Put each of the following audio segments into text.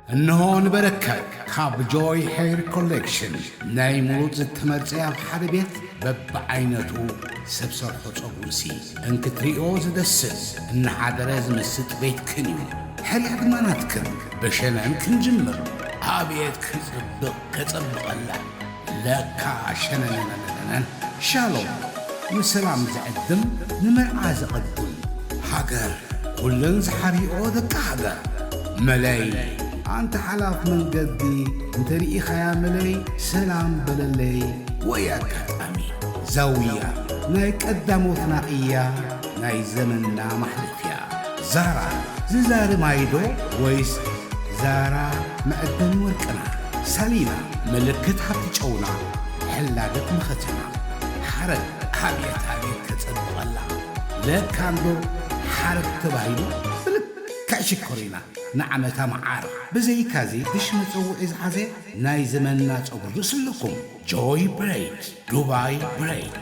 እንሆ ንበረከት ካብ ጆይ ሄር ኮሌክሽን ናይ ምሩፅ ዝተመርፀ ኣብ ሓደ ቤት በብዓይነቱ ሰብ ሰርሖ ፀጉርሲ እንክትሪኦ ዝደስስ እናሓደረ ዝምስጥ ቤትክን እዩ። ሕርያ ድማ ናትክን። ብሸነን ክንጅምር። ኣቤት ክፅብቕ ከፀብቐላ። ለካ ሸነነነነነን። ሻሎም ንሰላም ዝዕድም ንመርዓ ዘቐድም። ሃገር ኩለን ዝሓርኦ ደቂ ሃገር። መለይ ኣንተ ሓላፍ መንገዲ እንተሪኢኻያ መለይ ሰላም በለለይ። ወይ ኣጋጣሚ ዛውያ ናይ ቀዳሞትና እያ ናይ ዘመንና ማሕለፍያ። ዛራ ዝዛሪ ማይዶ ወይስ ዛራ መዕደኒ ወርቅና? ሳሊና ምልክት ሃብቲ ጨውና ሕላገት መኸተና። ሓረግ ኣቤት ኣቤት ከጸብቐላ። ለካ እንዶ ሓረግ ተባሂሉ ብልክዕ ሽኮሪና ንዓመታ መዓር። ብዘይካዚ ብሽ መጸውዒ ዝሓዘ ናይ ዘመንና ጸጉሪ ርእሲ ኣለኩም። ጆይ ብሬድ፣ ዱባይ ብሬድ።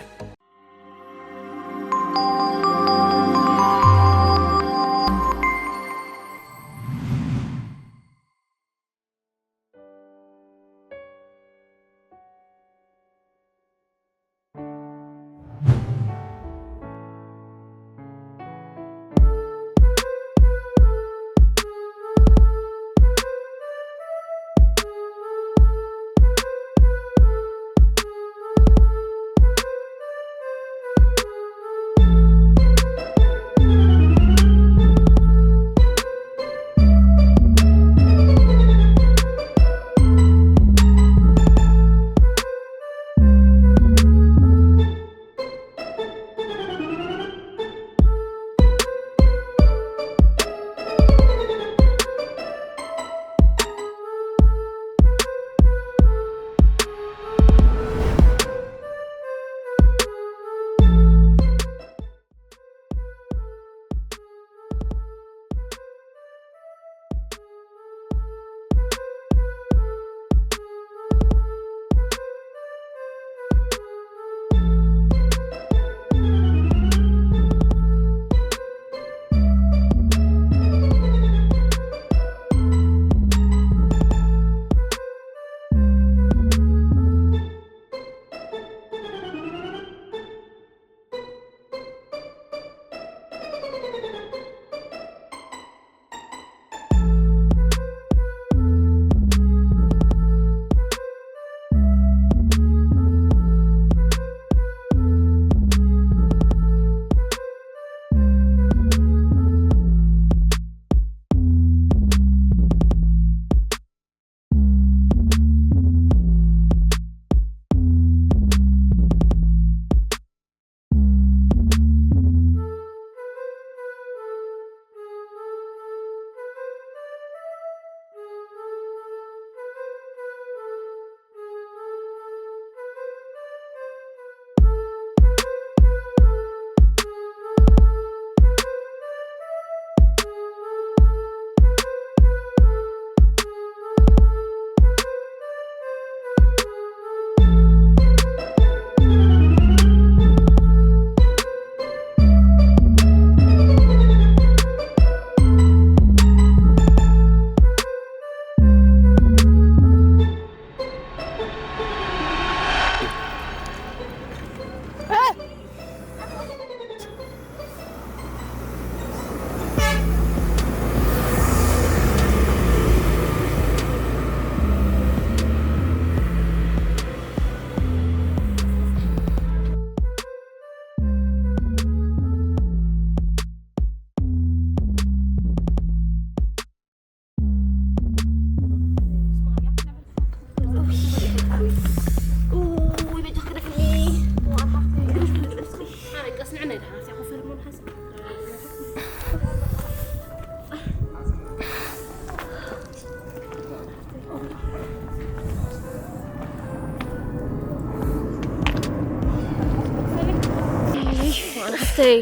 ሓፍተይ፣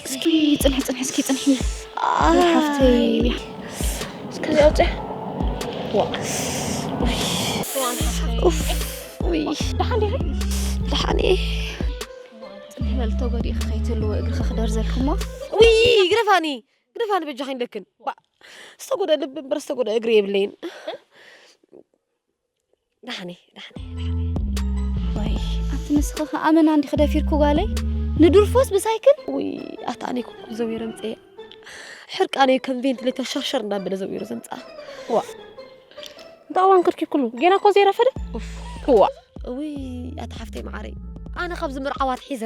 እስኪ ጽንሒ፣ ጽንሒ፣ እስኪ ጽንሒ። ሓፍተይ፣ እስከዚ ኣውፅእ። ዋ። ኡፍ፣ ውይ። ደሓን ዲኺ? ደሓን እየ። ጽንሒ በል፣ ተጎዲእኺ ከይትህልዊ እግርኺ ክደርዘልክሞ። ውይ፣ ግደፋኒ፣ ግደፋኒ በጃኺ ንደክን። ዋ። ዝተጎደ ልቢ እምበር ዝተጎደ እግሪ የብለይን። ዳሕኒ ዳሕኒ ዳሕኒ። ወይ ኣቲ ንስኺ ከኣ ኣመና እንዲኺ ደፊርኩ ጓለይ፣ ንዱርፎስ ብሳይክል። ውይ፣ ኣታ ኣነ እኮ ዘዊረ ምፅኤ። ሕርቃነይ ከም ቬንትሌተር ሸርሸር እንዳበለ ዘዊሩ ዘምፅኣ። ዋ እንታ እዋን ክርኪብ ኩሉ ጌና እኮ ዘይረፈደ። ዋ ውይ ኣታ ሓፍተይ መዓረይ፣ ኣነ ካብ ዝምርዓው ኣትሒዘ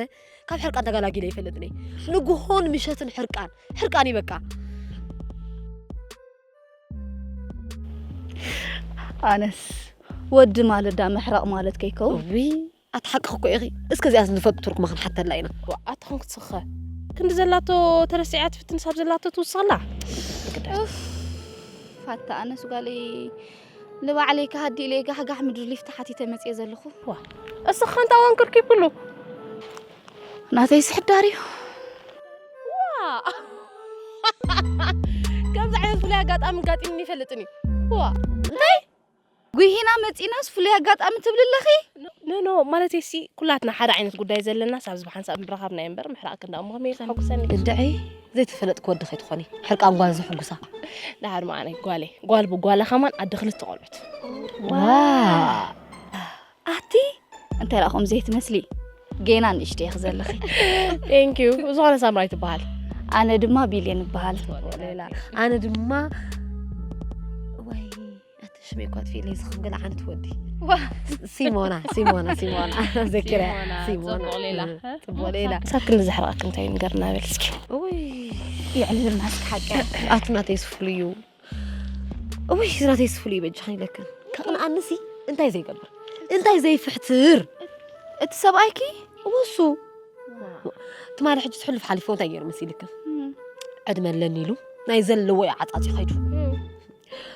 ካብ ሕርቃን ተገላጊለ ይፈልጥኒ። ንጉሆን ምሸትን ሕርቃን፣ ሕርቃን እዩ በቃ። ኣነስ ወዲ ማለት ዳ ምሕራቕ ማለት ከይከውን። ውይ ኣቲ ሓቅኺ እኮ ኢኺ። እስከ እዚኣስ ንፈልጡ ቱርጉማ ክንሓተላ ኢና። ዋእ ኣታ ኾንኪ ትስኸ ክንዲ ዘላቶ ተረሲዓ ትፍትን ሳብ ዘላቶ ትውስኽ ኣላ። ፋታ ኣነስ ጓለይ ንባዕለይ ክሃዲ ኢለ ጋሕጋሕ ምድሪ ሊፍት ሓቲተ መፅየ ዘለኹ። እስኻ እንታ ወንክርኪ ኩሉ ናተይ ስሕዳር እዩ። ዋ ከምዚ ዓይነት ፍሉይ ኣጋጣሚ ጋጢምኒ ይፈልጥን እዩ። ዋ እንታይ ጉሂና መፂናስ ፍሉይ ኣጋጣሚ ትብሊ ኣለኺ? ኖ ኖ ማለተይ ሲ ኩላትና ሓደ ዓይነት ጉዳይ ዘለና ሳብዚ ብሓንሳብ ምርኻብና እምበር ምሕራቕ ክንዳ እሞ ከመይ ተሐጉሰኒ። እንድዒ ዘይተፈለጥክ ወዲ ከይትኾኒ ሕርቃን ጓል ዘሕጉሳ። ደሓር መዓነይ ጓለይ ጓል ብጓላ ከማን ኣደ ክልተ ቆልዑት። ዋ ኣቲ እንታይ ደኣ ከምኡ ዘይትመስሊ ጌና ንእሽተይ ኢኺ ዘለኺ። Thank you ዝኾነ ሳምራይ ትበሃል። ኣነ ድማ ቢልየን እበሃል። ኣነ ድማ ዋይ ኣቲ ሽመይ እኳ ኣጥፊእለይ ዝኽንግል ዓንት ወዲ። ሲሞና ሲሞና ሲሞና ዘኪረ ሲሞና ጽቡቕ ሌላ። ጽቡቕ ሌላ። ሳብ ክንዲ ዘሕርቐኪ እንታይ ንገርና በል እስኪ። ውይ የዕልልና እስኪ ሓቂ። ኣቲ ናተይ ስፍሉ እዩ። እውይ ናተይ ስፍሉ እዩ በጃኽን ኢለክን። ከቕንኣንሲ እንታይ ዘይገብር እንታይ ዘይፍሕትር። እቲ ሰብኣይኪ? እወሱ። ትማሊ ሕጂ ትሕልፍ ሓሊፎ እንታይ ገይሩ መሲልክን? ዕድመ ኣለኒ ኢሉ ናይ ዘለዎ እዩ ዓጻጺ ከይዱ።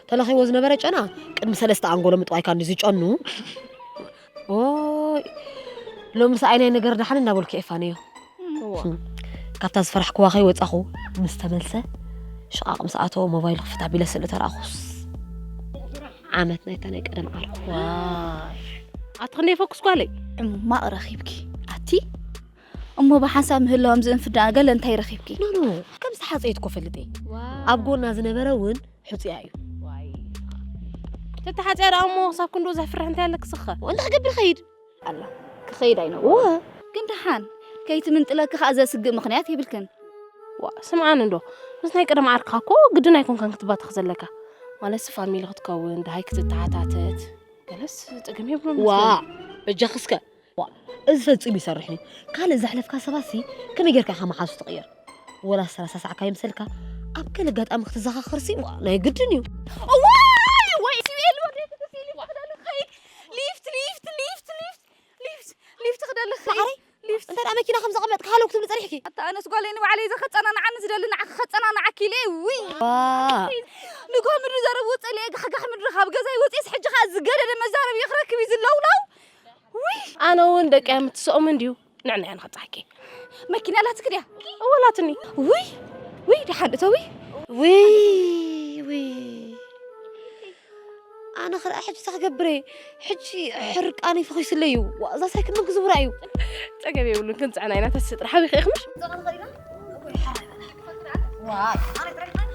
ተለኺዎ ዝነበረ ጨና ቅድሚ ሰለስተ ኣንጎሎ ምጥዋይ ካንዲ ዝጨኑ ኦይ ሎምስ ኣይ ናይ ነገር ደሓን እንዳበልኩ ኤፋነዮ ካብታ ዝፈራሕክዋ ከይወፃኹ ምስ ተመልሰ ሽቓቕ ምስ ኣተወ ሞባይሉ ክፍት ኣቢለ ስእሊ ተረኣኹስ ዓመት ናይታ ናይ ቀደም ዓርኩ ኣቲ ክንደይ ፈኩስ ጓለይ ሕማቕ ረኺብኪ ኣቲ እሞ ብሓንሳብ ምህላዎም ዝእንፍዳ ገለ እንታይ ረኺብኪ ኖኖ ከም ዝተሓፀየት ኮ ፈልጠ ኣብ ጎና ዝነበረ እውን ሕፅያ እዩ። ተተሓፅያ ደኣ እሞ ክሳብ ክንድኡ ዘፍርሕ እንታይ ኣለኪ ስኸ? እንታይ ክገብር ኸይድ? ኣላ ክኸይድ ኣይነዎ። ግን ደሓን ከይትምንጥለኪ ኸኣ ዘስግእ ምኽንያት የብልክን። ዋ ስምዓኒ እንዶ ምስ ናይ ቀደም ዓርክኻ እኮ ግድን ኣይኮንካን ክትባተኽ ዘለካ። ማለትሲ ፋሚሊ ክትከውን ደሃይ ክትተሓታተት ገለስ ጸገም የብሉን ዋ መስለኒ። በጃኺ እስከ እዚ ፈጺሙ ይሰርሕን እዩ። ካልእ ዘሕለፍካ ሰባትሲ ከመይ ጌርካ ኢኻ መሓዙ ትቕይር? ወላ ሰላሳ ሳዕ ካይምሰልካ ኣብ ገለ ኣጋጣሚ ክትዘኻኸርሲ ዋ ናይ ግድን እዩ። እዋይ ወይ ሲቤል ወደይ ክትሲሊ ክደሉ ኸይድ ሊፍት ሊፍት ሊፍት ሊፍት ሊፍት ሊፍት ክደሊ ኸይድ ሊፍት እንታይ ደኣ መኪና ከም ዘቐመጥካ ሃለው ክትብሊ ጸኒሕኪ። ኣታ ኣነስ ጓለይ ንባዕለይ ዘኸጸናንዓኒ ዝደሊ ንዓኺ ከጸናንዓኪ ኢለ ውይ። ንጎ ምድሪ ዘረብ ወጸ ኢለ ጋሕጋሕ ምድሪ ካብ ገዛይ ወጺኤስ ሕጂ ኸኣ ዝገደደ መዛረቢ ክረክብ እዩ ዝለውለው። ውይ ኣነ እውን ደቂ ኣይምትስኦም እንድዩ ንዕንዐ ንኸብጽሓኪ። መኪና ኣላትኪ ድያ? እወ ኣላትኒ። ውይ ውይ ደሓን እተዊ። ውይ ውይ ኣነ ኸኣ ሕጂ እንታይ ክገብር እየ? ሕጂ ሕርቃነይ ፈኺሱለይ እዩ። ዋእ እዛ ሳይክል መን ክዝውራ እዩ? ጸገም የብሉን ክንጽዕና ኢና ተስኢ ጥራሕ ኣበይ ከ ኢኺ ምሽ? ዋይ ኣነ ጥራይ ዋይ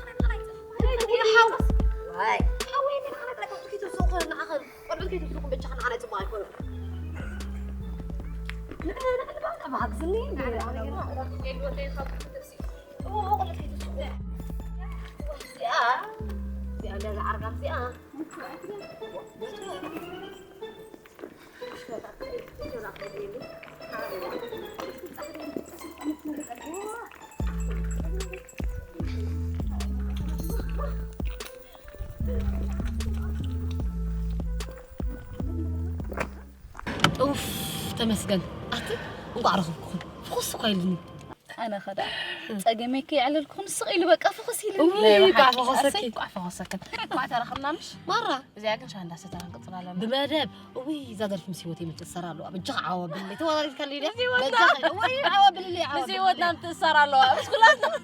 ሓወይ ሓወይ ንዓኻ ቆልዑት ከይትስኹ ንዓኻ ቆልዑት ከይትስኹ በጃኻ ንዓና ጽቡቕ ኣይኮነን። ንዕንባ ንዕንባ ንዕንባ ሃግዝኒ እንዴ ኣነ ገና እዚኣ እዚኣ ገዛ ዓርጋም እዚኣ ኡፍ ተመስገን ኣቲ እንቋዕ ረኸብኩኹም ፍኹስ እኳ ኢሉኒ ኣነ ኸዳ ጸገመይ ከየዕለልኩኹም ስቕ ኢሉ በቃ ፍኹስ ኢሉ እውይ ኳዕ ፈኾሰኪ ኳዕ ፈኾሰክን ኳዕ ተረኸብና ምሽ ማራ እዚኣ ግን ሻንዳ ሰተራ ክንቅጽል ኣለና ብመደብ እውይ እዛ ደርፊ ምስ ህይወተይ ምትእሰር ኣለዋ በጃኻ ዓወ ብልለይ ተወዳዲርካለይ ድያ በጃኻ እውይ ዓወ ብልለይ ዓወ ምስ ህይወትና ምትእሰር ኣለዋ ምስ ኩላትና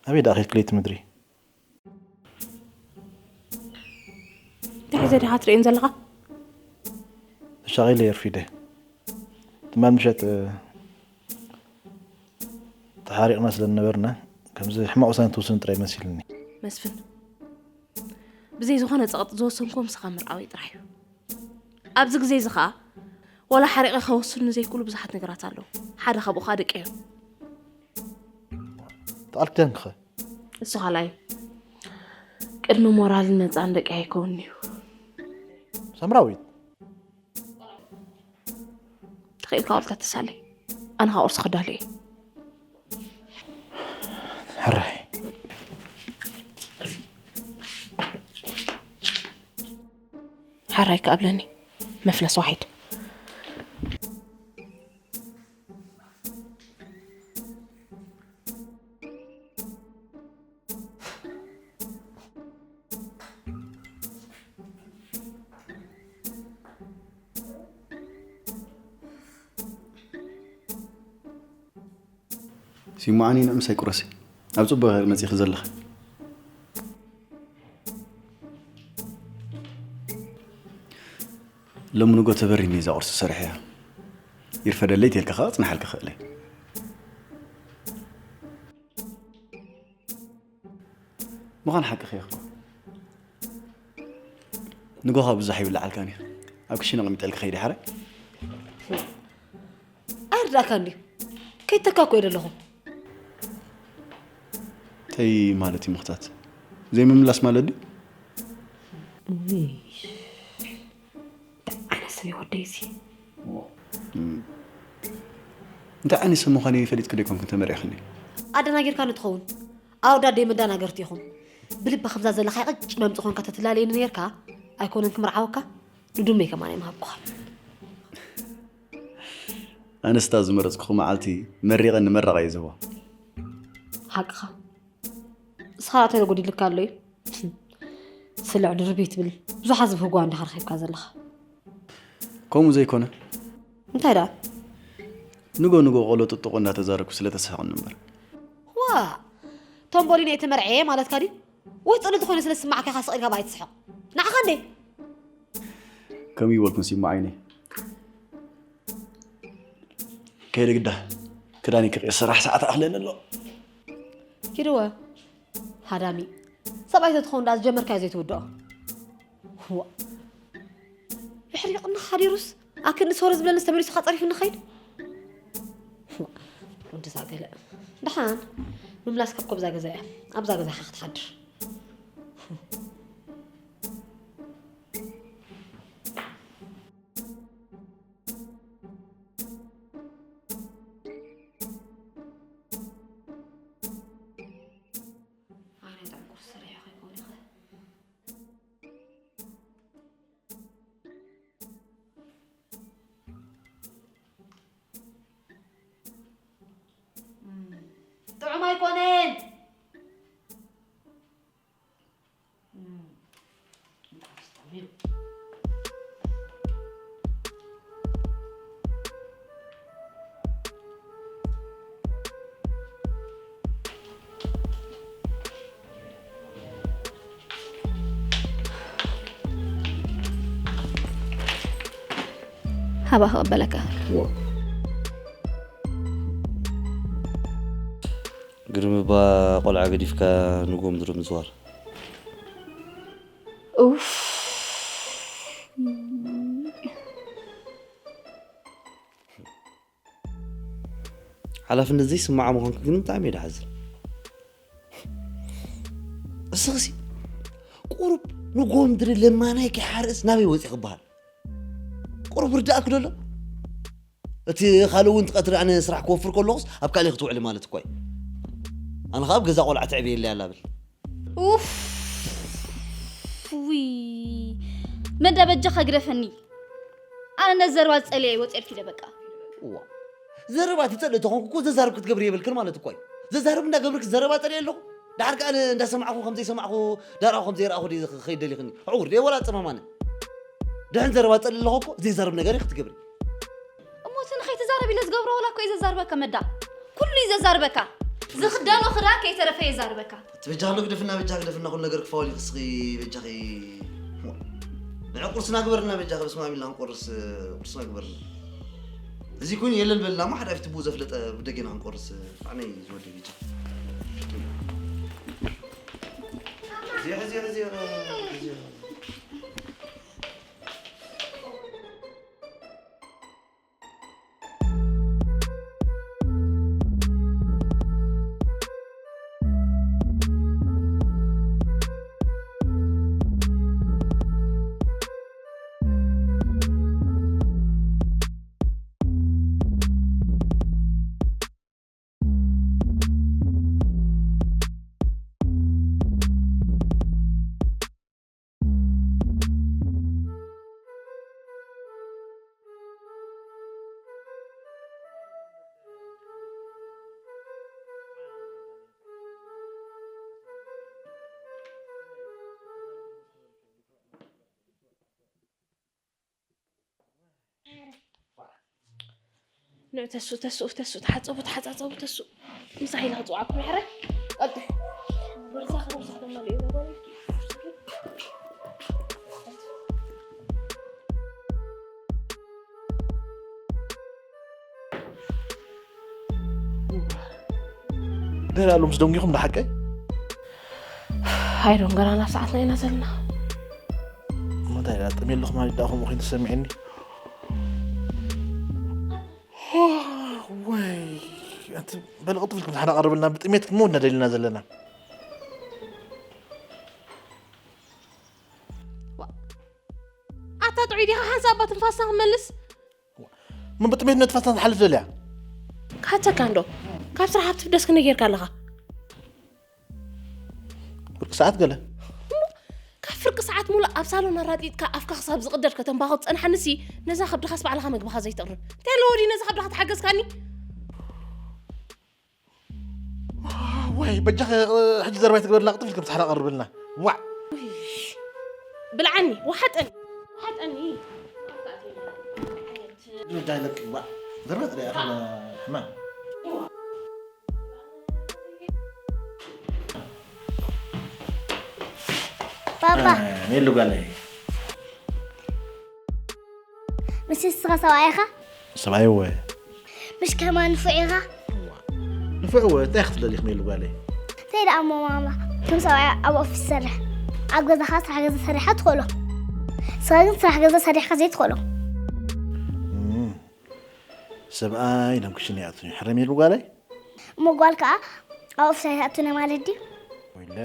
ኣበይ ደኣ ኬድክለይ እቲ ምድሪ? እንታይ ሒዘ ዲኻ ትርእየን ዘለኻ? ተሻቒለ እየ ኣርፊደ። ትማል ምሸት፣ እ፣ ተሓሪቕና ስለ ዝነበርና፣ ከምዚ ሕማቕ ውሳነ ትውስን ጥራይ መሲሉኒ። መስፍን፣ ብዘይ ዝኾነ ጸቕጢ ዝወሰንኩዎ ምሳኻ ምርኣወይ ጥራሕ እዩ። ኣብዚ ግዜ እዚ ኸኣ፣ ወላ ሓሪቐ ከወስን ዘይክእሉ ብዙሓት ነገራት ኣለዉ። ሓደ ካብኡ ኸኣ ደቂ እዮም። ተቓልክተን ክኸ? እሱ ኻልኣይ እዩ። ቅድሚ ሞራልን መጻን ደቂ ኣይከውንን'ዩ። ሳምራዊት። ተኽኢልካ ቁርሲ ተሳለይ። ኣነ ኸኣ ቁርሲ ክዳሎ እየ። ሕራይ። ሕራይ ከኣ ብለኒ። መፍለስ ዋሒድ። ሲሞዓኒ ንዕምሳይ ቁረሲ። ኣብ ጽቡቕ መጺኺ ዘለኺ። ሎሚ ንጎ ተበሪኒ እዛ ቁርሲ ሰሪሐያ። ይርፈደለይ ተልካ ኸዓ ጽንሓልካ ኽእለ። ምዃን ሓቂ ኸይኽኮ። ንጎኻ ብዙሕ ይብልዓልካ ኒ። ኣብ ክሽነ ቀሚጠልካ ኸይደ ሓረ። ኣይርዳእካ እንድዩ። ከይተካ እኮ እየ ዘለኹ። እንታይ ማለት እዩ ምኽታት? ዘይምምላስ ማለት ድዩ? ውይ። እንታይ ዓይነት ሰብ እዩ ወደይ እዚ? እንታይ ዓይነት ሰብ ምዃነይ ፈሊጥኪ ዶ ኣይኮንክን ተመሪዕክኒ? ኣደናጊርካኒ ትኸውን። ኣወዳት ደይ መዳናገርቲ ኢኹም። ብልቢ ከምዛ ዘለኻ ቅጭ መምጽ ኾንካ ተትላለየኒ ነይርካ፣ ኣይኮነን ክምርዓወካ፣ ንዱመይ ከማን ኣይምሃብኩኻን። ኣነስታ ዝመረጽኩኺ መዓልቲ መሪቐኒ መረቓ እየ ዝህቦ። ሓቅኻ። ንስኻ እንታይ ጎዲልካ ኣሎ እዩ? ስልዕ ድርብ እዩ ትብል። ብዙሓት ዝብህጓ እንዲኻ ረኺብካ ዘለኻ። ከምኡ ዘይኮነ። እንታይ ደኣ? ንጎ ንጎ ቆሎ ጥጥቆ እንዳተዛረብኩ ስለ ተስሕቐኒ እምበር። ዋ! ቶምቦሊኖ እየ ተመርዕየ ማለትካ ድዩ? ወይ ጽልእቲ ኮይነ ስለ ዝስማዓካ ኢኻ ስቕ ኢልካ ብኣይ ትስሕቕ? ንዓኻ እንዴ? ከምኡ ይበልኩን ሲማ ዓይነይ። ከይደ ግዳ ክዳነይ ክቕየር ስራሕ ሰዓት ኣኽለኒ ኣሎ። ኪድወ ሃዳሚ ሰብኣይ ተትኸውን ደኣ ዝጀመርካዮ ዘይትውድኦ። ዋ። የሕሪቕና ሓዲሩስ ኣክንዲ ሶሪ ዝብለንስ ተመሊሱ ኻጸሪፉ ንኸይድ። ዋ። ወዲ ዛገለ። ደሓን ምምላስ ካብ ኮብዛ ገዛ እያ። ኣብዛ ገዛ ኢኻ ክትሓድር። ኣነ ጥዑም ቁርሲ ሰሪሐ ከይኮነ ይኽእል። እም፣ ጥዑም ኣይኮነን። ኣባ ክቕበለካ። ግርም እባ ቆልዓ ገዲፍካ ንጎ ምድሪ ምዝዋር። ኡፍ። ሓላፍነት ዘይስምዓ ምዃንኩ ግን ብጣዕሚ እየ ድሓዝን። እስኽሲ ቁሩብ ንጎ ምድሪ ለማናይ ከይሓርስ ናበይ ወፂ ክበሃል? ቁሩብ ርዳእክ ዶ ኣሎ? እቲ ካልእ እውን ትቐትሪ ኣነ ስራሕ ክወፍር ከለኹስ ኣብ ካልእ ክትውዕሊ ማለት እኳ እዩ። ኣነ ኸዓ ኣብ ገዛ ቆልዓ ትዕብየለይ ኣላ ብል። ኡፍ። ውይ። መዳ በጃኻ ግደፈኒ። ኣነ ነዚ ዘረባ ዝጸልየ ወጺኤልኪ ደ በቃ። እዋ። ዘረባ ትጸልእ ተኾንኩ እኮ ዘዛርብ ክትገብሪ የብልክን ማለት እኮ እዩ። ዘዛርብ እንዳገብርክ ዘረባ ጸልየ ኣለኹ። ደሓር ከኣ ኣነ እንዳሰማዕኹ ከም ዘይሰማዕኹ ዳርኣኹ ከም ዘይረኣኹ ድየ ክኸይድ ደሊኽኒ? ዕውር ድየ ወላ ጸማም ኣነ? ደሕን ዘረባ ጸልእ ኣለኹ እኮ ዘይዛርብ ነገር ኢኺ ትገብሪ። እሞ እቲ ንኸይትዛረብ ኢለ ዝገብሮ ዋላ እኮ እዩ ዘዛርበካ መዳ። ኩሉ እዩ ዘዛርበካ። ዝኽደኖ ክዳን ከይተረፈ የዛርበካ። እቲ በጃ ኣሎ ግደፍና፣ በጃ ግደፍና፣ ኩሉ ነገር ክፋወል ይኽስኺ፣ በጃኺ። ንዕ ቁርስና ግበርልና፣ በጃኺ፣ በስመ ኣብ ኢልና ክንቆርስ፣ ቁርስና ግበርልና። እዚ ኮይኑ የለን በልና፣ እሞ ሓዳፊ ትብኡ ዘፍለጠ ብደጌና ክንቆርስ፣ ፋዕነይ ዝወደይ በጃ። እዚ፣ እዚ፣ እዚ፣ እዚ። ንዕ ተሱ፣ ተሱ፣ ተሱ፣ ተሓጸቡ፣ ተሓጻጸቡ፣ ተሱ። ምሳሕ ኢለ ክጽውዓኩም ይሕረ። ቀጥሕ። ቦርሳ፣ ቦርሳ፣ ቦርሳ፣ ገለ ኣሎ ምስ ደንጊኹም ንሓቀይ? ኣይዶን፣ ገና ናብ ሰዓትና ኢና ዘለና። እሞ እንታይ ኢላ ጥሜ ኣለኹ ማለት ደኣ ከምኡ ኮይኑ ተሰሚዕኒ? ወይ፣ ኣንቲ በል ቅልጥፍ ኢልኩም ንሓደ ቀርብልና፣ ብጥሜት ክንሞት ኢና ደሊና ዘለና። ዋ፣ ኣታ ጥዑይ ዲኻ? ሓንሳብ እባ ትንፋስና ክመልስ። ምን ብጥሜት ነትፋስና ትሓልፍ ደልያ? ካተካ እንዶ፣ ካብ ስራሕ ሃብቲ ደስ ክንደ ጌርካ ኣለኻ? ፍርቂ ሰዓት ገለ። ካብ ፍርቂ ሰዓት ሙሉእ ኣብ ሳሎን ኣራጢጥካ ኣፍካ ክሳብ ዝቕደድ ከተንባኹ ትጸንሓንሲ፣ ነዛ ከብድኻስ ባዕልኻ መግብኻ ዘይተቕርብ። እንታይ ኣለዎ ድዩ ነዛ ከብድኻ ተሓገዝካኒ? ወይ በጃኺ፣ ሕጂ ዘረባ ኣይትግበርልና፣ ቅልጥፍ ኢልኪ ምሳሕና ቀርብልና። ዋዕ። ብልዓኒ፣ ወሓጠኒ፣ ወሓጠኒ። ዳይለክ፣ ዋዕ። ዘረባ ጥራይ ኣኸለ ሕማም። ባባ። ሜሉ ጓለይ። ምስ ንስኻ ሰብኣይ ኢኻ? ሰብኣይ እወ። ምሽ ከማን ንፉዕ ኢኻ? ንፉዕ እወ፣ እንታይ ክትብለሊ ሜሉ ጓለይ? እንታይ ደኣ እሞ ማማ፣ ከም ሰብኣይ ኣብ ኦፊስ ትሰርሕ፣ ኣብ ገዛኻ ስራሕ ገዛ ሰሪሕካ ትኽእሎ። ንስኻ ግን ስራሕ ገዛ ሰሪሕካ ዘይትኽእሎ። እም፣ ሰብኣይ ናብ ክሽነ ይኣቱ እዩ፣ ሕረ ሜሉ ጓለይ? እሞ ጓል ከኣ ኣብ ኦፊስ ኣይትኣቱን እያ ማለት ድዩ? ወይለ፣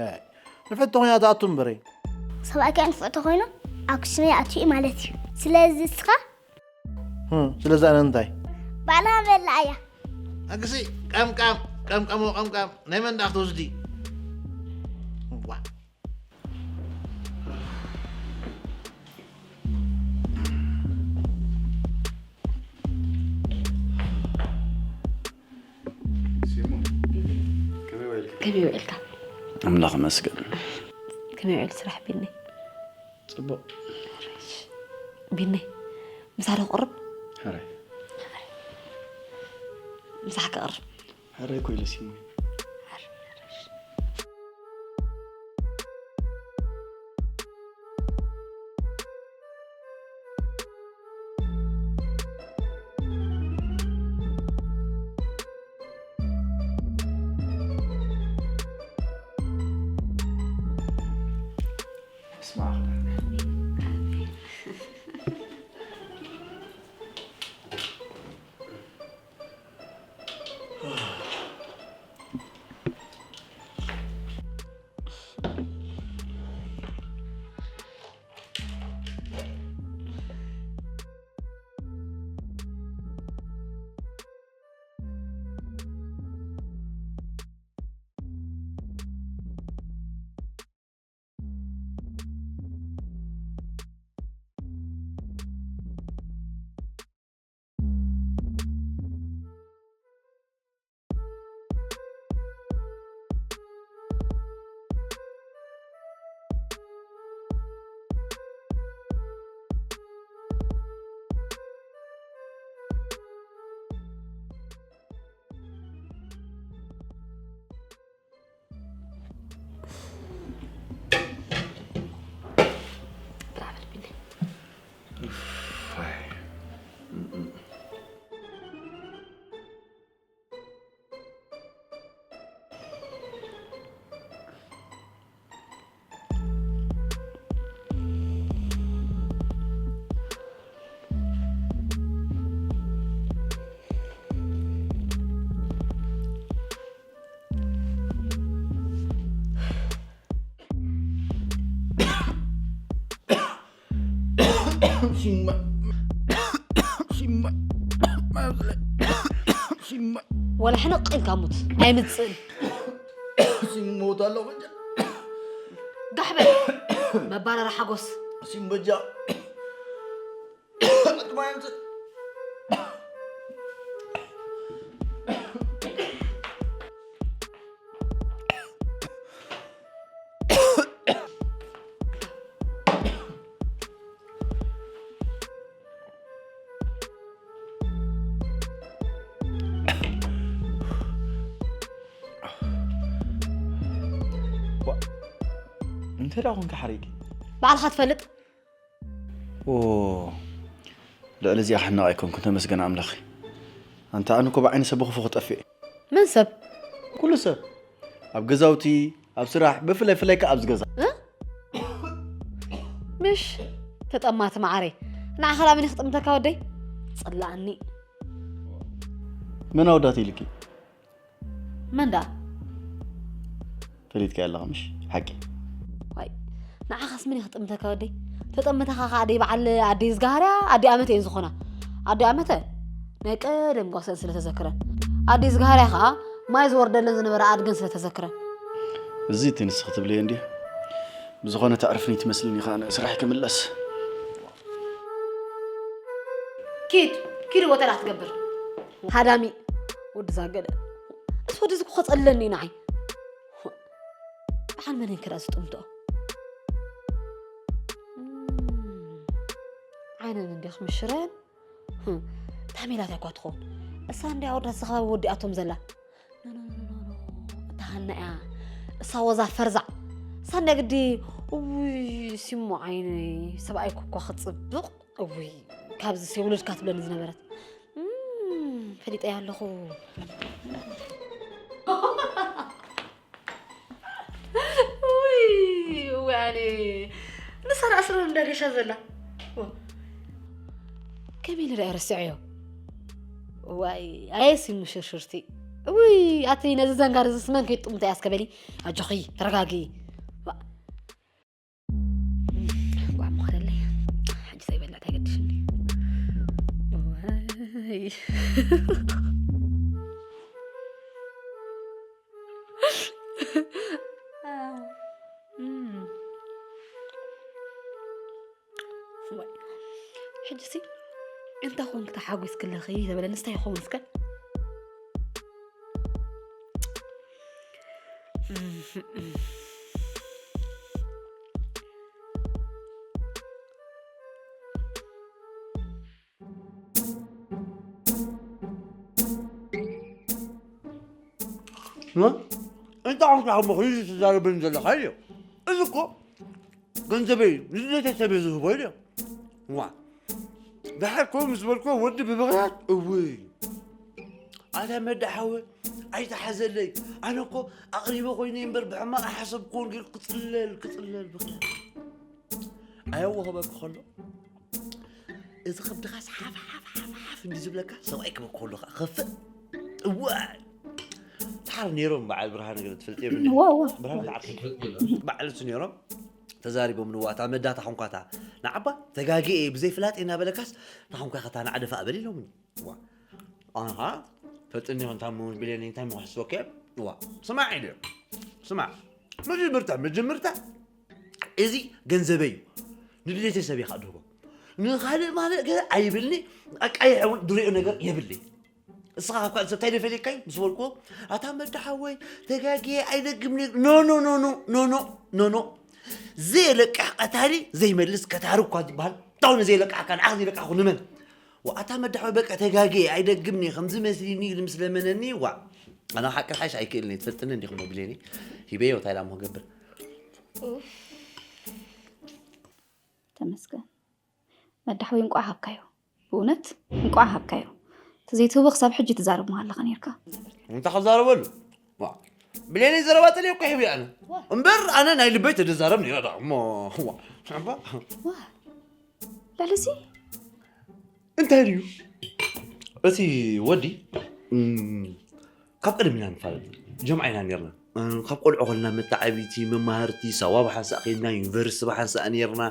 ንፍዕቲ ተኾይና ትኣቱ እምበረይ። ሰብኣይ ከኣ ንፉዕ ተኾይኑ ኣብ ክሽነ ይኣቱ እዩ ማለት እዩ። ስለዚ ንስኻ ህም፣ ስለዚ ኣነ እንታይ? ባዕላ መላእ እያ። ኣግሲ፣ ቀምቃም፣ ቀምቃሞ፣ ቀምቃም፣ ናይ መን ደኣ ክትወስዲ? ዋ። ሲሙ፣ ከመይ ውዒልካ? ከመይ ውዒልካ? ኣምላኽ ይመስገን። ከመይ ውዒሉ ስራሕ ቢኒ? ጽቡቕ። ቢኒ፣ ምሳሕ ዶ ክቕርብ? ሕራይ። ምሳሕ ክቕርብ። ሕራይ እኮ ኢለ ሲሙ። ሽማ ሽማ ሽማ ወላ ሕንቕ ኢልካ ሙት ኣይምፅእን። ሲም ሞት ኣለኹ በጃ። ጋሕ በል መባረሪ ሓጎስ። ሲም በጃ። ጥማይ ኣምፅእ። እንተ ደኣ ኾንካ ሓሪቂ ባዕልኻ ትፈልጥ። ኦ፣ ልዕሊ እዚኣ ክሕነቕ ኣይኮንኩን፣ ተመስገን ኣምላኸይ። ኣንታ ኣነ እኮ ብዓይኒ ሰብ ብኽፉ ክጠፍእ እየ። መን ሰብ? ኩሉ ሰብ። ኣብ ገዛውቲ፣ ኣብ ስራሕ፣ ብፍላይ ፍላይ ከኣ ኣብዚ ገዛ። እ? ምሽ ተጠማቲ መዓረይ። ንዓኻ ላበኒ ክጥምተካ ወደይ? ጽላኣኒ። መን ኣወዳት ኢልኪ? መን ደኣ? ፈሊጥካ ኣለኻ ምሽ? ሓቂ። ዋይ፣ ንዓኻስ መን እዩ ክጥምተካ ወደይ? ተጠምተኻ ኸዓ ኣደይ በዓል ኣደይ ዝጋሃርያ ኣደይ ኣመተ እየን ዝኾና። ኣደይ ኣመተ ናይ ቀደም ጓሰን ስለ ተዘክረን። ኣደይ ዝጋሃርያ ኸዓ ማይ ዝወርደለን ዝነበረ ኣድገን ስለ ተዘክረን። እዚ እቲ ንስኺ ትብልዮ እንድዩ። ብዝኾነ ተዕርፍኒ ትመስልኒ ኢኻ፣ ኣነ ስራሐይ ክምለስ። ኪድ፣ ኪድ ወተላ ክትገብር። ሃዳሚ፣ ወዲ ዛገለ። እስ ወዲ ዝኮ ጸለኒ ንዓይ። በዓል መን እንከዳ ዝጥምቶ? እም፣ ዓይነን እንዲኽ ምሽረን። ህም፣ ታሜላት እኳ ትኸውን። እሳ እንዲ ኣወዳት ዝኸባቢ ወዲኣቶም ዘላ። ኖ፣ ኖ፣ ኖ፣ ኖ፣ ኖ። እታ ሃና እያ። እሳ ወዛ ፈርዛዕ። እሳ እንዲ ግዲ፣ እውይ፣ ሲሞ ዓይነይ፣ ሰብኣይ እኳ ክጽብቕ፣ እውይ፣ ካብዚ ሲ ውሉድካ ትብለኒ ዝነበረት። እም፣ ፈሊጠያ ኣለኹ። ውይ፣ ውይ፣ ኣነ ንሳ ራእሲ ዶ እንዳገሻ ዘላ? ዎ። ከመይ ኢለ ደኣ ረሲዐዮ? ዋይ፣ ኣየ ሲሙ ሽርሽርቲ። ውይ፣ ኣቲ ነዚ ዘንጋር እዚ ስመን ከይጥምቶ እያ እስከ በሊ። ኣጆኺ፣ ተረጋጊ። ዋ። ጓዕ ምኸደለይ። ሕጂ ዘይበላ እንታይ ገድሽኒ? ዋይ። እም። ዋይ። ሕጂሲ እንታይ ኮንኪ ተሓጒስኪ ኣለኺ? ተበለኒ፣ እንታይ ይኸውን እስከ? እ? እንታይ ኾንካ እሞ ሒዙ ትዛረበኒ ዘለኻ ኢሉ። እዚ እኮ ገንዘበይ እዩ፣ ንቤተሰበይ ዝህቦ ኢሉ። ዋ፣ ደሓር እኮ ምስ በልኮ ወዲ ብብኽያት፣ እውይ። ኣታ መዳ ሓወ፣ ኣይትሓዘለይ። ኣነ እኮ ኣቕሪበ ኮይነ እምበር ብሕማቕ ኣይሓሰብኩዎን ገይሩ ክጽለል፣ ክጽለል ብኽያት። ኣየወኸበ ክኸሎ እዚ ከብድኻስ ሓፍ ሓፍ ሓፍ ሓፍ እንዲ ዝብለካ ሰብኣይ ክበ ክኸሎ ከዓ ከፍእ እዋይ። ተሓር ነይሮም በዓል ብርሃነ ገለ ትፈልጥ የብልኒ። ዋ፣ ዋ። ብርሃነ ተዓርፊ በዓል እሱ ነይሮም ተዛሪቦም ንዋታ መዳታ ኾንኳታ ንዓባ ተጋጊ እየ ብዘይፍላጥ እናበለካስ ንኾንኳ ከታ ንዓደፋ ኣበል ኢሎምኒ። ዋ ኣሃ ፈልጥኒ ኾን ታሙ ብሌኒ እንታይ ምኽሕስበከ። ዋ ስማዕ ኢለ ስማዕ መጀመርታ መጀመርታ እዚ ገንዘበይ እዩ። ንድሌተይ ሰብ እየ ከዓ ድህቦ ንኻልእ ማለት ገለ ኣይብልኒ። ኣቃይሐ እውን ድሪኦ ነገር የብለይ። እስኻ ካብ ካልእ ሰብ እንታይ ደፈልየካይ ምስ በልኩዎ ኣታ መዳሓወይ ተጋጊየ ኣይደግም ነይሩ። ኖ ኖ ኖ ኖ ኖ ኖ ኖ ኖ ዘየለቅሕ ቀታሊ ዘይመልስ ከታሪ እኳ ዝበሃል ታው ንዘየለቅሓካ ንዓኻ ዘይለቅሕኩ ንመን? ወኣታ መዳሓወይ በቃ ተጋጊየ ኣይደግም ነይ ከምዚ መስሊኒ ኢሉ ምስ ለመነኒ ዋ ኣነ ሓቂ ሓይሽ ኣይክእልን እየ ትፈልጥኒ እንዲኹም ብሌኒ ሂበዮ እንታይ ዳሞ ክገብር። ተመስገን መዳሕወይ እንቋዕ ሃብካዮ። ብእውነት እንቋዕ ሃብካዮ። ተዘይትህቦ ክሳብ ሕጂ ትዛረብ ምሃለኻ ነርካ። እንታይ ክዛረበሉ? ዋ፣ ብሌኒ ዘረባ ጠልየ እኮ ይሕብያ ኣነ እምበር ኣነ ናይ ልበይ ተደዛረብ ነይረ ዳ እሞ ዋ፣ እባ፣ ዋ ለልሲ እንታይ ድዩ እቲ ወዲ እም፣ ካብ ቀደም ኢና ንፋለጥ ጀምዓ ኢና ነርና። እም፣ ካብ ቆልዑ ከለና መተዓቢቲ መማህርቲ ሳዋ ብሓንሳእ ከይድና ዩኒቨርሲቲ ብሓንሳእ ነርና።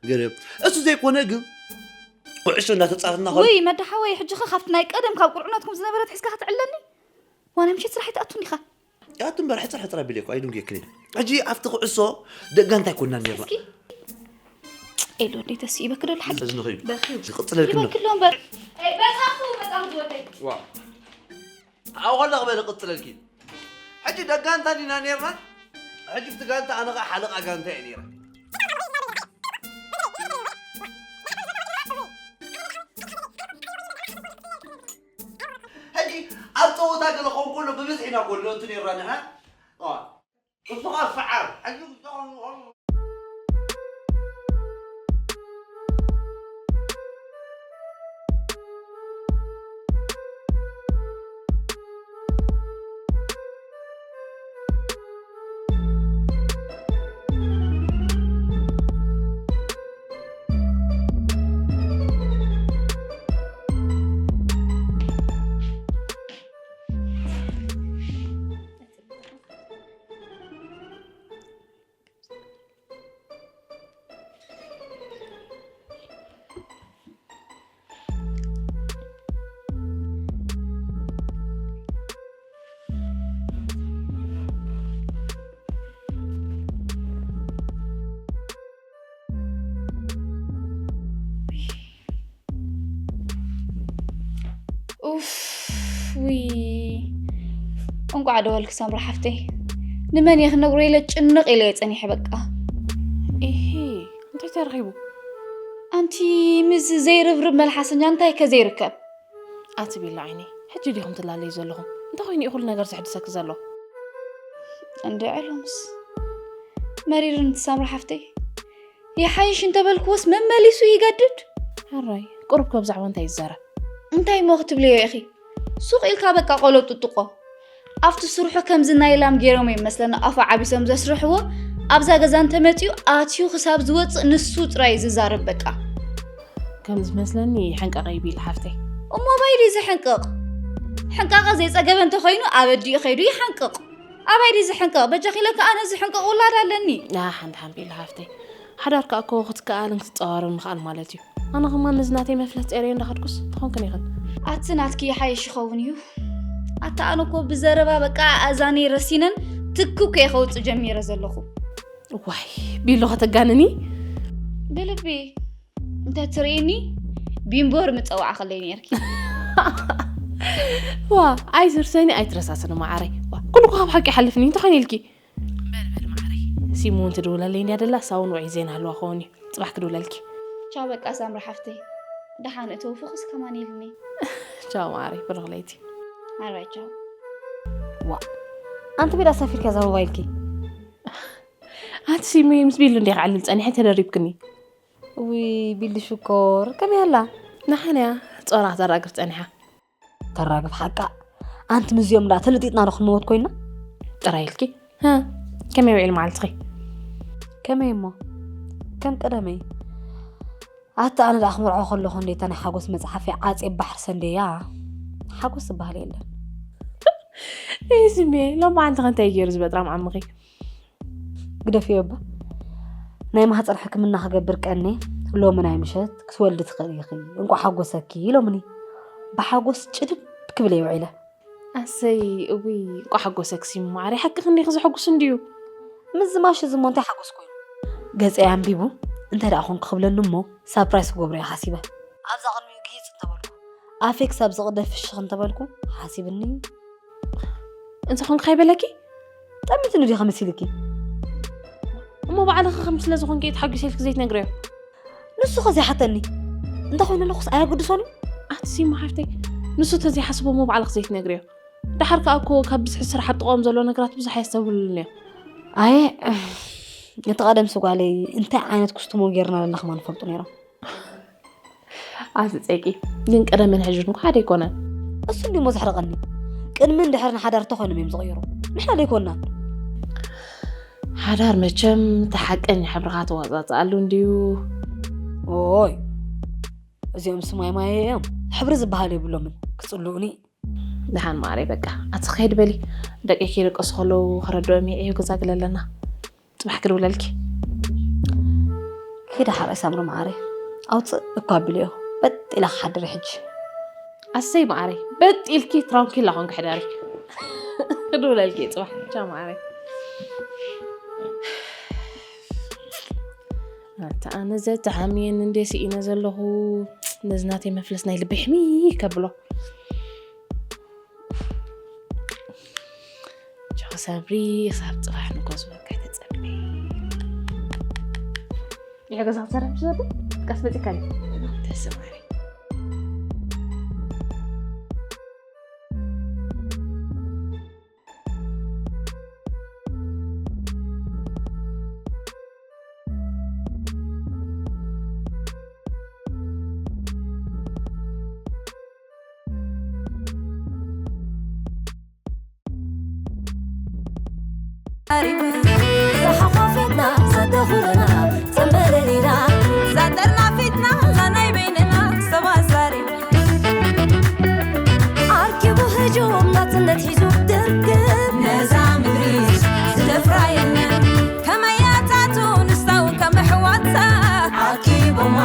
ገለ እሱ ዘይኮነ ግን ኩዕሾ እንዳተፃወትና ከሎ ውይ መዳሓወይ ሕጂ ኸ ካብቲ ናይ ቀደም ካብ ቁልዕነትኩም ዝነበረት ሒዝካ ክትዕለኒ ዋና ምሸት ስራሕ ይትኣቱ እንዲኻ። ኣቱ እምበር ሕፅር ሕፅር ኣቢለ እኮ ኣይድንጉየክን እየ። ሕጂ ኣብቲ ኩዕሶ ደጋ እንታይ ኮንና ነርና? እስኪ ኤሎ እንዴ ተስኢበክ ዶ ልሓል እዚ ንኸይዱ በኪዩ ዝቕፅለልክን ነው። ይበክሎ እምበር በፃኹ በፃኹ ዝወደይ ዋ ኣብኡ ከለኽ በለ ቅፅለልኪ። ሕጂ ደጋንታ ዲና ነርና። ሕጂ ብቲ ጋንታ ኣነ ከዓ ሓለቓ ጋንታ እየ ነይረ። ሕጂ ኣብ ፀወታ ገለ ኸውን ከሎ ብብዝሒ ኢና ጎልነቱ ነርና ንሕና። እሱ ከዓ ሰዓር ሕጂ ኡፍ ውይ እንቋዕ ደወልክ ሳምራ ሓፍተይ። ንመን እየ ክነግሮ ኢለ ጭንቕ ኢለ እየ ጸኒሐ በቃ። እሂ እንታይ ተረኺቡ? ኣንቲ ምስ ዘይርብርብ መልሓሰኛ እንታይ ከ ዘይርከብ? ኣቲ ቤላ ዓይነይ ሕጂ ዲኹም ትላለዩ ዘለኹም? እንታይ ኮይኑ እዩ ኩሉ ነገር ዘሕድሰኪ ዘሎ? እንድዒ ሎምስ መሪርኒ ሳምራ ሓፍተይ። ይሓይሽ እንተበልክዎስ መመሊሱ ይገድድ። ሕራይ ቁሩብ ከ ብዛዕባ እንታይ ይዛረብ? እንታይ እሞ ክትብልዮ ኢኺ? ሱቕ ኢልካ በቃ ቆሎ ጥጥቆ። ኣብቲ ስርሑ ከምዚ ናይ ላም ገይሮም እዮም መስለኒ ኣፉ ዓቢሶም ዘስርሕዎ። ኣብዛ ገዛ እንተመፂኡ ኣትዩ ክሳብ ዝወፅእ ንሱ ጥራይ እዩ ዝዛረብ በቃ። ከም ዝመስለኒ ሕንቀቐ ይብል ሓፍተይ። እሞ ኣባይ ድዩ ዝሕንቅቕ? ሕንቃቐ ዘይፀገበ እንተኾይኑ ኣብ ኣዲኡ ከይዱ ይሓንቅቕ። ኣባይ ድዩ ዝሕንቅቕ? በጃኺ ኢለ ከኣ ነዚ ሕንቅቕ ውላድ ኣለኒ። ሓንቲ ሓምቢል ሓፍተይ ሓዳር ከኣ እኮ ክትከኣልን ክትፀዋርን ምኽኣል ማለት እዩ። ኣነ ኸማን ነዚ ናተይ መፍለስ ጸርየ እንዳኸድኩስ ትኾንክን ይኽን። ኣቲ ናትኪ ይሓይሽ ይኸውን እዩ። ኣታ ኣነ እኮ ብዘረባ በቃ ኣእዛነይ ረሲነን ትክብ ከየ ከውፅእ ጀሚረ ዘለኹ። ዋይ ቢሎ ከተጋንኒ። ብልቢ እንተ ትርእኒ ቢምቦር ምፀዋዕኽለይ ነርኪ። ዋ ኣይትርሰኒ ኣይትረሳስኒ መዓረይ። ዋ ኩሉ እኮ ካብ ሓቂ ይሓልፍኒ እንተኾይነ ኢልኪ። በል በል መዓረይ። ሲሙ እውን ትድውለለይ እንድያ ደላ እሳ እውን ውዑይ ዜና ህልዋ ክኸውን እዩ። ፅባሕ ክድውለልኪ። ቻው በቃ ሳምሪ ሓፍተይ። ደሓን እተው ፍኹስ ከማን ኢልኒ። ቻው መዓረይ ብሩኽ ለይቲ። ኣራይ ቻው። ዋ ኣንቲ ቤላ ሳፊርካ እዛ ሞባይልኪ። ኣንቲ ሲሙይ ምስ ቢሉ እንዲያ ክዓልል ፀኒሐ ተደሪብክኒ። ውይ ቢሊ ሽኮር ከመይ ኣላ? ናሓንያ ጾራ ክተራግፍ ጸኒሓ። ተራግፍ ሓቃ። ኣንቲ ምስዚኦም ደኣ ተለጢጥና ዶ ክንመወት ኮይና? ጥራይ ኢልኪ። ሃ ከመይ ውዒል መዓልትኺ? ከመይ እሞ ከም ቀደመይ ኣታ ኣነ ደኣ ክምርዖ ከለኹ እንዴታ ናይ ሓጎስ መጽሓፈይ ዓጽየ ባሕሪ ሰንደያ። ሓጎስ ዝበሃል የለን። ይስሜ ሎም ዓንተ ከንታይ ገይሩ ዝበጥራም ዓምኺ? ግደፍዮ እባ። ናይ ማህፀን ሕክምና ክገብር ቀኔ፣ ሎሚ ናይ ምሸት ክትወልዲ ትኽእሊ ኢኺ፣ እንቋዕ ሓጎሰኪ ኢሎምኒ። ብሓጎስ ጭድብ ክብል እየ ውዒለ። ኣሰይ፣ እውይ፣ እንቋዕ ሓጎሰኪ ሲሙ ማዕረይ፣ ሓቂ ክንደይ ክዘሐጉስ እንድዩ። ምዚ ማሽ እዚ እሞ እንታይ ሓጎስ ኮይኑ? ገፀይ ኣንቢቡ እንታይ ደኣ ኾንኩ ክብለኒ እሞ ሳፕራይዝ ክገብሮ እየ ሓሲበ። ኣብዛ ቅድሚኡ ግሂፅ እንተበልኩ፣ ኣፌ ክሳብ ዝቕደድ ፍሽኽ እንተበልኩ ሓሲብኒ። እንተ ኾንኩ ከይበለኪ? ጠሚትኒ ድዩ ከመሲልኪ? እሞ ባዕልኺ ከም ስለ ዝኾንኪ እየ ተሓጒሰ ኢልኪ ዘይትነግርዮ። ንሱ ኸ ዘይሓተኒ? እንተ ኾይኑ ኣለኹስ ኣየግድሶን እዩ? ኣቲ ሲማ ሓፍተይ፣ ንሱ ተዘይሓስቦ እሞ ባዕልኺ ዘይትነግርዮ። ደሓር ከኣ እኮ ካብ ብዝሒ ስራሕ ኣብ ጥቕኦም ዘሎ ነገራት ብዙሕ ኣየስተብህሉሉን እዮም። ኣየ፣ እቲ ቀደምሲ ጓለይ እንታይ ዓይነት ኩስትሞ ጌርና ኣለና ከማን ይፈልጡ ነይሮም። ኣቲ ጸቂ፣ ግን ቀደምን ሕጅን እኮ ሓደ ኣይኮነን። እሱ እንዲሞ ዘሕርቐኒ። ቅድምን ድሕርን ሓዳር ተኾይኖም እዮም ዝቕይሩ። ንሕና ደይኮናን። ሓዳር መቸም እቲ ሓቀኛ ሕብርኻ ተዋጻጽኣሉ እንድዩ። ኦይ፣ እዚኦም ስማይ ማየ እዮም። ሕብሪ ዝበሃል የብሎምን። ክጽልኡኒ። ደሓን ማዕረይ፣ በቃ ኣቲ ክኸይድ በሊ። ደቂ ከይደቀሱ ከለዉ ከረድኦም እየ። እዩ ገዛ ግለ ኣለና። ጽባሕ ክድውለልኪ። ኪዳ ሓራይ ሳምሪ ማዕረይ። ኣውፅእ እኳ ኣቢለዮ። በጥ ኢላ ክሓድር ሕጂ። ኣሰይ ማዕረይ፣ በጥ ኢልኪ ትራንኪላ ኾንኪ ሕደሪ። ክድውለልኪ እየ ጽባሕ። ቻው ማዕረይ። ኣታ ኣነ ዘተሓምየኒ እንዴ ስኢነ ዘለኹ። ነዚ ናተይ መፍለስ ናይ ልበይ ሕሚ ከብሎ። ቻው ሳምሪ፣ ክሳብ ጽባሕ ንጎ ዝበቃ ተጸበይ። ይሄ ገዛ ክሰርሕ ምስ ወደ ቀስ መጺካ። ተሰማሪ። ዝሓኾፊትና ዘተኹሉና ጽምብልሊና ዛጠርና ፊትና ዛናይ በይንና ሰባዛሪ ኣርኪቡ ህጁም ናጽነት ሒዙ ድርግም ነዛ ምድሪ ዝደፍራ የለን ከመያታቱ ንስታውን ከም ኣሕዋታ ኣኪቦማ